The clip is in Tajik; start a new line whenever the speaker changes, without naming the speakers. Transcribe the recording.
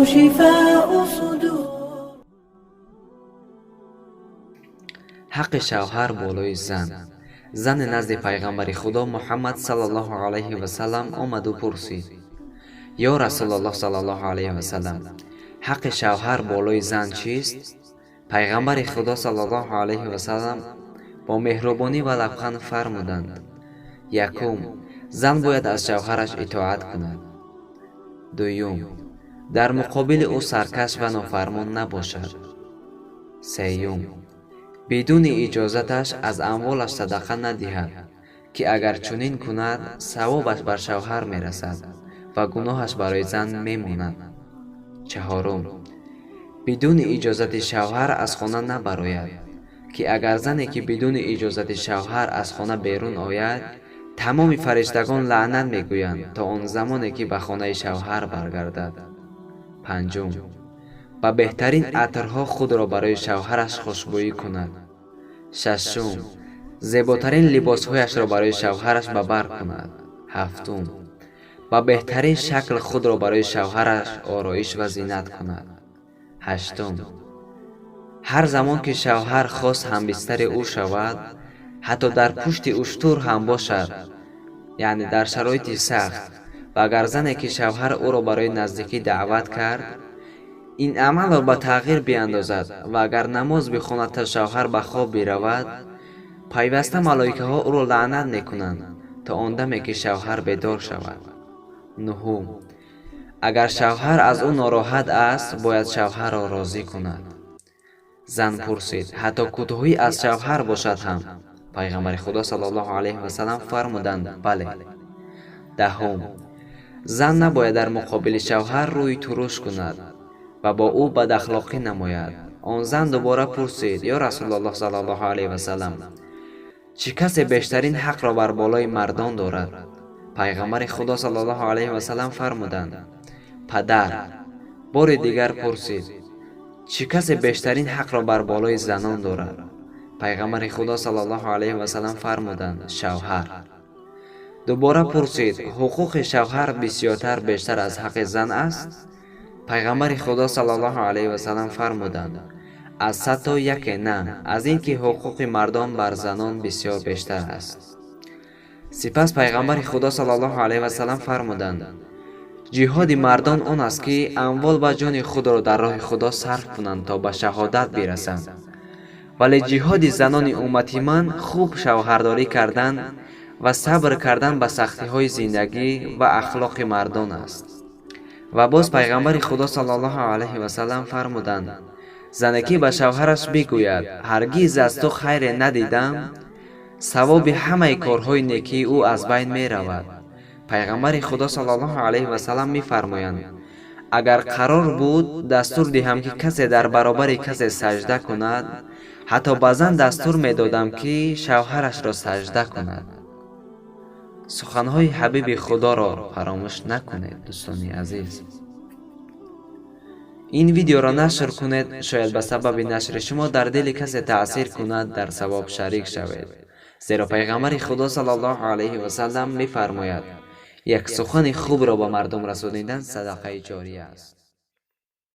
شفاء صدور.
Ҳаққи шавҳар болои зан. Зане назди пайғамбари Худо Муҳаммад саллаллоҳу алайҳи васалам омаду пурсид: «Ё Расулаллоҳ саллаллоҳу алайҳи васалам, ҳаққи шавҳар болои зан чист?» Пайғамбари Худо саллаллоҳу алайҳи васалам бо меҳрубонӣ ва лабханд фармуданд: «Якум, зан бояд аз шавҳараш итоат кунад. Дуюм, дар муқобили ӯ саркаш ва нофармон набошад. Сеюм, бидуни иҷозаташ аз амволаш садақа надиҳад, ки агар чунин кунад, савобаш бар шавҳар мерасад ва гуноҳаш барои зан мемонад. Чаҳорум, бидуни иҷозати шавҳар аз хона набарояд, ки агар зане ки бидуни иҷозати шавҳар аз хона берун ояд, тамоми фариштагон лаънат мегӯянд то он замоне ки ба хонаи шавҳар баргардад. Панҷум, ба беҳтарин атрҳо худро барои шавҳараш хушбӯӣ кунад. Шашум, зеботарин либосҳояшро барои шавҳараш ба бар кунад. Ҳафтум, ба беҳтарин шакл худро барои шавҳараш ороиш ва зинат кунад. Ҳаштум, ҳар замон ки шавҳар хост ҳамбистари ӯ шавад, ҳатто дар пушти уштур ҳам бошад, яъне дар шароити сахт, ва агар зане ки шавҳар ӯро барои наздикӣ даъват кард, ин амалро ба таъхир биандозад ва агар намоз бихонад то шавҳар ба хоб биравад, пайваста малоикаҳо ӯро лаънат мекунанд то он даме ки шавҳар бедор шавад. Нуҳум, агар шавҳар аз ӯ нороҳат аст, бояд шавҳарро розӣ кунад.» Зан пурсид: «Ҳатто кӯтоҳӣ аз шавҳар бошад ҳам?» Пайғамбари Худо саллаллоҳу алайҳи васалам фармуданд: «Бале.» Даҳум, зан набояд дар муқобили шавҳар рӯи туруш кунад ва бо ӯ бадахлоқӣ намояд. Он зан дубора пурсид: «Ё Расулаллоҳ саллаллоҳу алайҳи васалам, чӣ касе бештарин ҳақро бар болои мардон дорад?» Пайғамбари Худо саллаллоҳу алайҳи васалам фармуданд: «Падар.» Бори дигар пурсид: «Чӣ касе бештарин ҳақро бар болои занон дорад?» Пайғамбари Худо саллаллоҳу алайҳи васалам фармуданд: «Шавҳар.» Дубора пурсид: «Ҳуқуқи шавҳар бисёртар бештар аз ҳаққи зан аст?» Пайғамбари Худо саллаллоҳу алайҳи васалам фармуданд: «Аз 100 то яке на, аз ин ки ҳуқуқи мардон бар занон бисёр бештар аст.» Сипас пайғамбари Худо саллаллоҳу алайҳи васалам фармуданд: «Ҷиҳоди мардон он аст, ки амвол ва ҷони худро дар роҳи Худо сарф кунанд то ба шаҳодат бирасанд, вале ҷиҳоди занони уммати ман хуб шавҳардорӣ кардан ва сабр кардан ба сахтиҳои зиндагӣ ва ахлоқи мардон аст.» Ва боз пайғамбари Худо саллаллоҳу алайҳи васалам фармуданд: «Зане ки ба шавҳараш бигӯяд: ҳаргиз аз ту хайре надидам, савоби ҳамаи корҳои некии ӯ аз байн меравад.» Пайғамбари Худо саллаллоҳу алайҳи васалам мефармоянд: «Агар қарор буд дастур диҳам, ки касе дар баробари касе сажда кунад, ҳатто ба зан дастур медодам, ки шавҳарашро сажда кунад.» Суханҳои ҳабиби Худоро фаромӯш накунед, дӯстони азиз. Ин видеоро нашр кунед, шояд ба сабаби нашри шумо дар дили касе таъсир кунад, дар савоб шарик шавед, зеро пайғамбари Худо саллаллоҳу алайҳи васалам мефармояд: «Як сухани хубро ба мардум расонидан садақаи ҷория аст.»